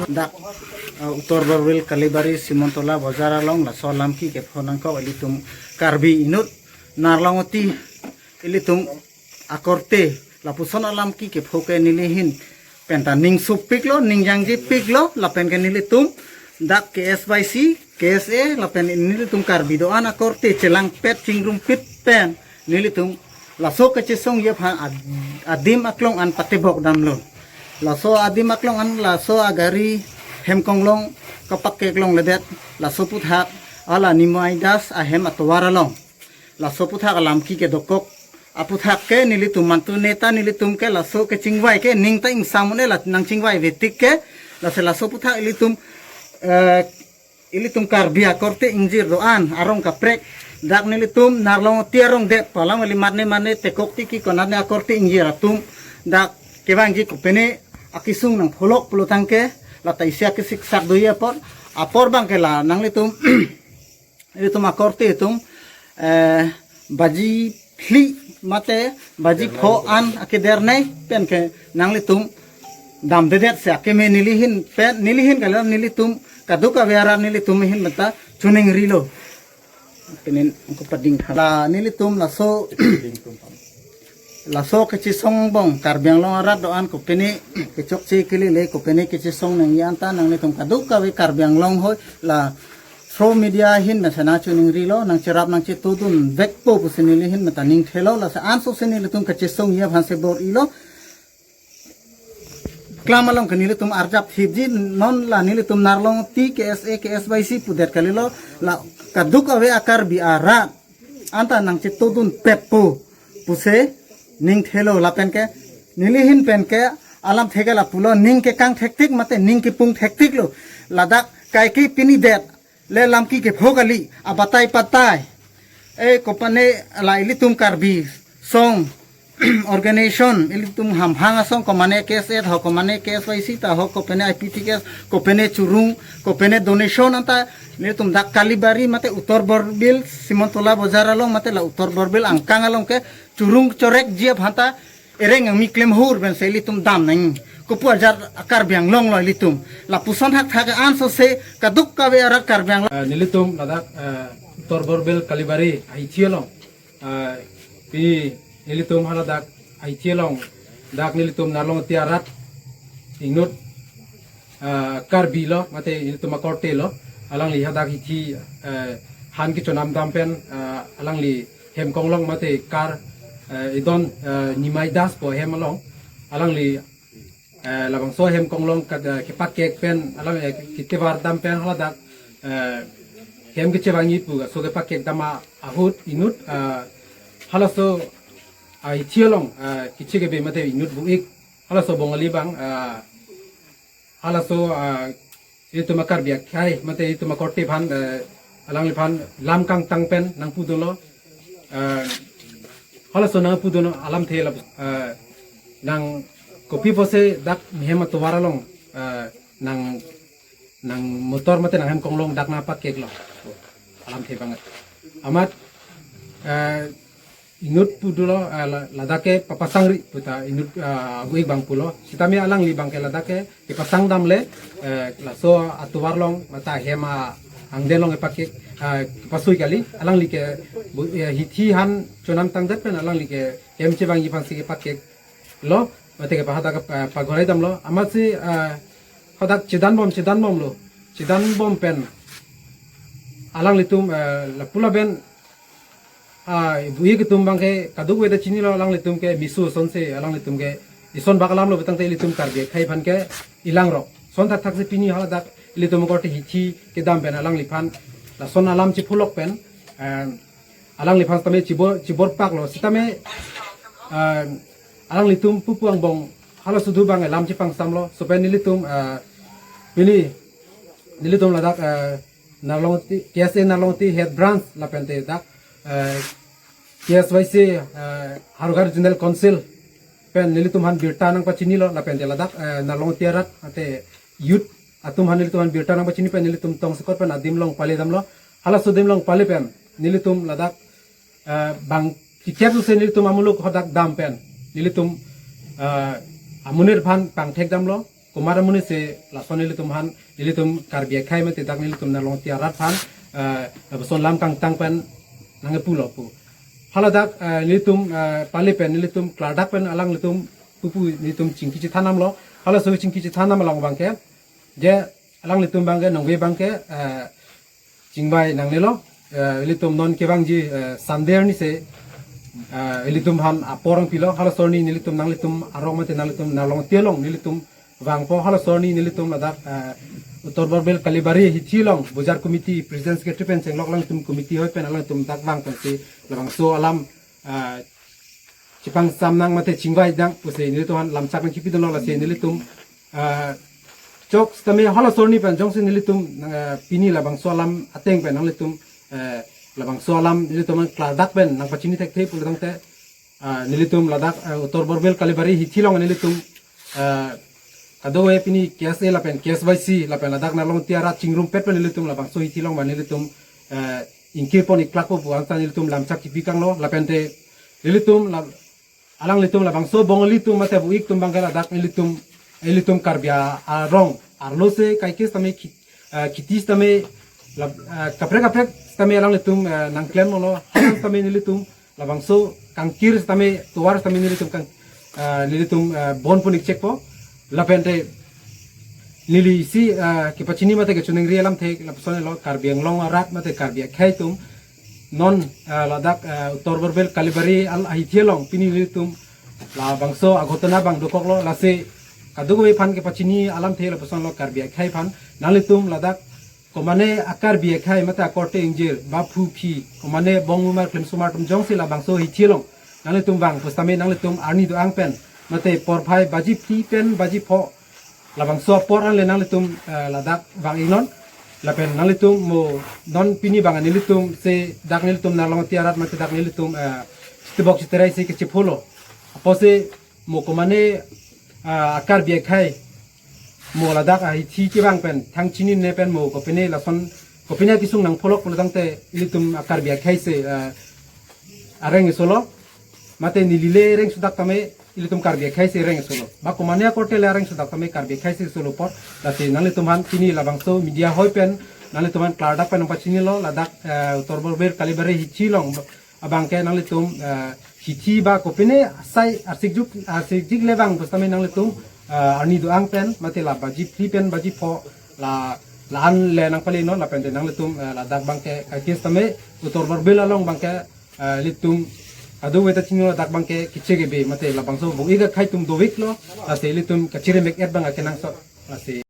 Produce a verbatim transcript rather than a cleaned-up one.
Dak uh, Uttar Borbil Kalibari Simontola Bazar along laso alamki kepho nangkok ilitum Karbi inut Narlongoti ilitum akorte lapuson alamki kepho ke nelihin penta ning supiklo, ning jangjepiklo, lapen ke nelitum dak K S Y C, K S A, lapen nelitum Karbi do-an akorte chelangpet chingrumpit pen nelitum laso kachesongji aphan ad- adim aklong an patebok damlo. Laso adim aklong an laso agari hem konglong kapak keklong ledet, laso aputhak hala Nimai Das ahem atovar along. Laso aputhak alamki kedokok aputhak ke nelitum mantu neta nelitum ke laso kechingvai ke ning ta ingsam un-e la nangchingvai vetik ke, lasi laso aputhak ilitum eh, ilitum Karbi akorte ingjir do-an arong kaprek dak nelitum Narlongoti arong det palang eli matne matne tekok tiki konatne akorte ingjir atum dak kevangji kopine akesung nangpholok pulo tangke lata isi akesik sak doji apor, apor abang ke la nanglitum ilitum akorte atum eh, baji phli mate baji pho an akedernei pen ke nanglitum damdedet si akeme nelihin pen nelihin kali nelitum kadokave arat nelitum ahin mata choningrilo. Pinin angko pading tha. La nelitum laso laso kachesong angbong Karbi Anglong arat do-an kopine kechokche kelile kopine kachesong nangji anta nanglitum kadokave Karbi Anglong hoi la through media ahin mesen nangchoningrilo, nangcherap nangchetudun vekpo pusi nelihin meta ning thelo, lasi anso si nelitum kachesongji aphan si bor-ilo. Klam along ke nelitum arjap thipji, non la nelitum Narlongoti K S A K S Y C pudet kalilo, la kadokave a-Karbi arat anta nangchetudun pekpo pusi ning thelo lapen ke nelihin pen ke alamthe ke lapulo, ning kekang thektik mate ning kepung thektiklo. Ladak kaike pini det le alamki kepho kali abatai patai. Eh, kopine la ilitum Karbi song organization ilitum hamphang asong komane K S A ho komane K S Y C ta ho kopine I P T K S kopine churung kopine donation anta nelitum dak Kalibari mate Uttar Borbil Simontola Bazar along mate la Uttar Borbil angkang along ke churung chorek ji aphan ta ereng ami klem hur pen si ilitum dam nang kopu ajat Karbi Anglong lo ilitum lapuson hak thak anso si kadokave arat Karbi Anglong. Eh, nelitum ladak eh, Uttar Borbil Kalibari ahithi along eh, pi nelitum haladak ahithi along dak nelitum Narlongoti arat inut eh, Karbi lo mate nelitum akorte lo alangli hadak hithi eh, han kechonam dam pen eh, alangli hem konglong mate kar eh, idon eh, Nimai Das pu ahem along alangli eh, labangso hem konglong kat eh, kepakek pen alang eh, kitevar dam pen haladak eh, hem kechevangji pu aso kepakek dam ahut inut eh, halaso ahithi along eh, kiche kebe mate inut bu-ik halaso Bongali abang eh, halaso eh, itum a-Karbi akhai mate itum akorte aphan eh, alangliphan lam kangtang pen nangpudunlo eh, halaso nangpudun alamthe la eh, nang kopi pusi dak mehem atovar along eh, nang nang motor mate nang hem konglong dak nangpakeklo alamthe abang amat eh, inut pudulo eh, la- ladak ke papasangri puta inut eh, abu-ik abang pulo sitame alangli abang ke ladak ke kepasang damle eh, laso atovar along mate hem a- angden along epakek eh, kepasui kali alangli ke bu- eh, hithi han chonam tangdet pen alangli ke hem chevangji aphan si kepakeklo mate ke pahadak eh, paghorai damlo amatsi eh, hadak chedan bom chedan bomlo chedan bom pen alanglitum eh, lapu laben ah, bu-ik atum abang ke kadokave ta chinilo alanglitum ke misu ason si alanglitum ke ison bak alam lo pu tangte ilitum Karbi akhai aphan ke ilang rok. Son thakthak si pini haladak ilitum akorte hithi kedam pen alangliphan lason alam chepholok pen eh, alangliphan sitame chibor chibor paklo sitame eh, alanglitum pupu angbong halaso do abang lam chepangsamlo so pen nelitum eh, pini nelitum ladak eh, Narlongoti K S A Narlongoti head branch lapente dak eh, K S Y C eh, Howraghat Regional Council pen nelitum aphan birta nangpachinilo lapente ladak eh, Narlongoti arat ate youth atum aphan nelitum aphan birta nangpachini pen nelitum tongsekot pen adim along pale damlo halaso adim along pale pen nelitum ladak eh, bang tiket se nelitum amuluk hadak dam pen nelitum eh, amonit aphan pangthek damlo komat amonit si lason nelitum aphan, nelitum Karbi akhei mate dak nelitum Narlongti arat aphan, eh, lapuson lam kangtang pen nangkepulo pu. Haladak, eh, nelitum, eh, pali pen nelitum klardak pen alanglitum pupu nelitum chingki chethan damlo. Halaso chingki chethan dam along abangke, je alanglitum abangke nongve abangke, eh, chingvai nangnelo, eh, ilitum non kevangji, eh, Sunday arni si, eh, ilitum aphan apor nangpilo, halaso arni nelitum nanglitum arong mate nanglitum Narlongti along nelitum vangpo, halaso arni nelitum ladak, eh, Uttar Borbil Kalibari hithi along Bojar Committee President Secretary pen chenglok alangtum committee ahoi pen alangtum dak vang pensi labangso alam, eh, chepangsam nang mate chingvai nang pusi nelitum aphan lamchak nangkipidunlo. Lasi nelitum, eh, chok sitame halaso arni pen jongsi nelitum, eh, pini labangso alam ateng pen nanglitum, eh, labangso alam nelitum aphan klardak pen nangpachini thekthe pulo tangte, eh, nelitum ladak, eh, Uttar Borbil Kalibari hithi along nelitum, eh, kadokave pini K S A lapen K S Y C lapen ladak Narlongti arat chingrumpet pen nelitum labangso hithi along abang nelitum, eh, ingkirpon iklakpo pu anta nelitum lamchak kipi kanglo. Lapente nelitum la, alanglitum labangso Bongali atum mate bu-ik atum abangke ladak nelitum, ilitum Karbi a-, arong arlo si kaikis tame ki-, eh, kitis tame lab-, eh, kaprek kaprek tame alanglitum, eh, nangklemlo, tame nelitum labangso kangkir tame tovar tame nelitum kang, eh, nelitum, eh, bon pon ikchekpo. Lapente neli isi, eh, kepachini mate kechoningri alamthe lapuson lo, Karbi Anglong arat mate Karbi akhei atum non, eh, ladak, eh, Uttar Borbil Kalibari al ahithi along pini nelitum labangso aghotona abang dokoklo. Lasi kadokave aphan kepachini alamthe lapuson lo, Karbi akhei aphan nanglitum ladak komane a-Karbi akhei mate akorte ingjir ba phuphi komane bong umar klemsomar atum jongsi labangso hithi along nanglitum vang pusitame nanglitum arni do-ang pen mate porphai baji phli pen baji pho labangso apor anle nanglitum, eh, ladak vang-iknon. Lapen nanglitum mo non pini abang nelitum si dak nelitum Narlongti arat mate dak nelitum, eh, chitebok chiterai si kechephulo. Apotsi mo komane, ah, a-Karbi akhei mo ladak ahithi kevang pen thang chinine pen mo kopine lason kopine kesung nangpholok pulo tangte ilitum a-Karbi akhei si, ah, areng isolo. Mate neli le reng sudak tame ilitum Karbi akhei si reng isolo. Ba komane akorte le reng sudak tame Karbi akhei si isolo apot. Lasi nanglitum aphan pini labangso media ahoi pen nanglitum aphan klardak pen nangpachinilo ladak, eh, Uttar Borbil Kalibari hithi along abangke nanglitum, eh, hithi ba kopine asai arsikjuk, arsikjik le vang pusitame nanglitum, eh, arni do-ang pen mate la baji phli pen baji pho la, la-an le nangpalenon. Lapente nanglitum, eh, ladak abangke kaikis tame Uttar Borbil along abangke, eh, ilitum kadokave ta chinilo ladak abangke kiche kebe mate labangso bu-ik akhei atum do-iklo. Lasi ilitum kachiri mek-et abang akenangsot. Lasi